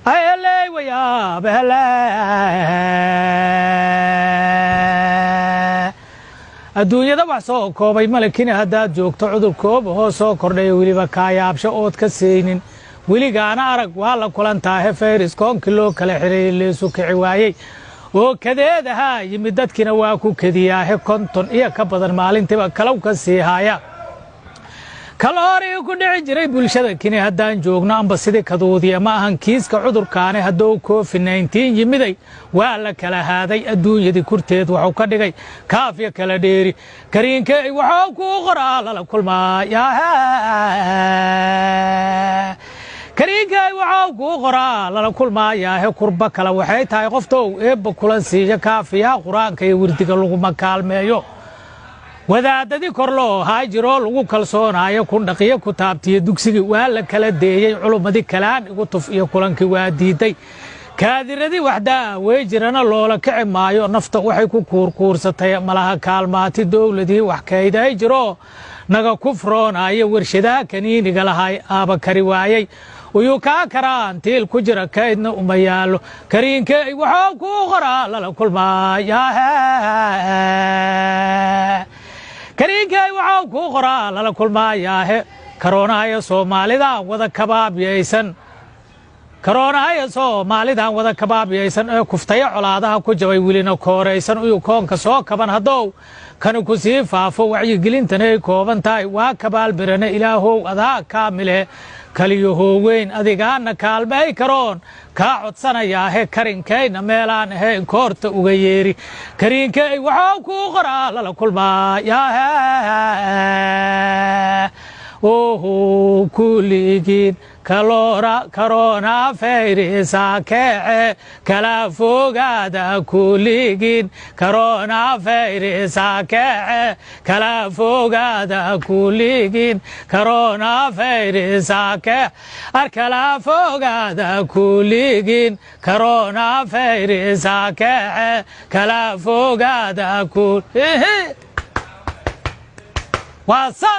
Aheley wayaabele. Adduunyada wax soo koobay malakina haddaad joogto, cudurkooba hoo soo kordhayo weliba kaayaabsho ood ka seynin, weligaana arag waa la kulantaahe. Fayris koonkii loo kala xiray leesu kici waayey oo kadeedahaa yimid, dadkiina waa ku kediyaahe. 50 iyo ka badan maalintiiba kalow ka sii haaya, kaloorii ku dhici jiray bulshada kini haddaan joogno, amba sidii kaduudiya ma ahan kiiska cudurkaani. Hadduu COVID 19 yimiday waa la kala haaday adduunyadii kurteed, wuxuu ka dhigay kaafya kala dheeri. Kariinkey wuxuu kuu qoraa lala kulmaaya, kariinkey wuxuu kuu qoraa lala kulmaayaahe. Kurba kale waxay tahay qoftow eebba kulan siiya, kaafiyaha Qur-aanka iyo wirdiga laguma kaalmeeyo. Wadaadadii kor loo haa jiroo lagu kalsoonaayo, kundhaqiyo ku taabtiyo dugsigii waa la kala deeyey. Culummadii kalaan igu tuf iyo kulankii waa diiday, kaadiradii waxdaa wey jirana loola kici maayo. Nafta waxay ku kuurkuursatay malaha kaalmaati, dowladii wax kayday jiroo naga kufroonaayo, warshadaha kaniiniga lahay aaba kari waayey, uyuu kaa karaantiil ku jira kaydna uma yaallo. Kariinkey wuxuu kuu qoraa lala kulmaaya, kariinkey wuxuu kuu qoraa lala kulmaayaahe. Karoonahaya Soomaalidan wada kabaabyaysan, karoonahaya Soomaalidan wada kabaabyaysan ee kuftaya colaadaha ku jabay welina kooraysan, uyuu koonka soo kaban haddow kani ku sii faafo. Wacyigelintana ay kooban tahay waa kabaalbirane. Ilaahow adaa kaamile kaliyo hooweyn, adigaana kaalmay karoon kaa codsanayaahe. Karinkayna meelaan ahayn koorta uga yeeri, kariinkey wuxuu kuu qoraa lala kulmaayaahe. Oho kulligiin kalora karona fayrisa kece kala fogaada, kulligiin karona fayrisa kece kala fogaada, kulligiin karona fayrisa kece ar kala fogaada, kulligiin karona fayrisa kece kala fogaada. Waa saas.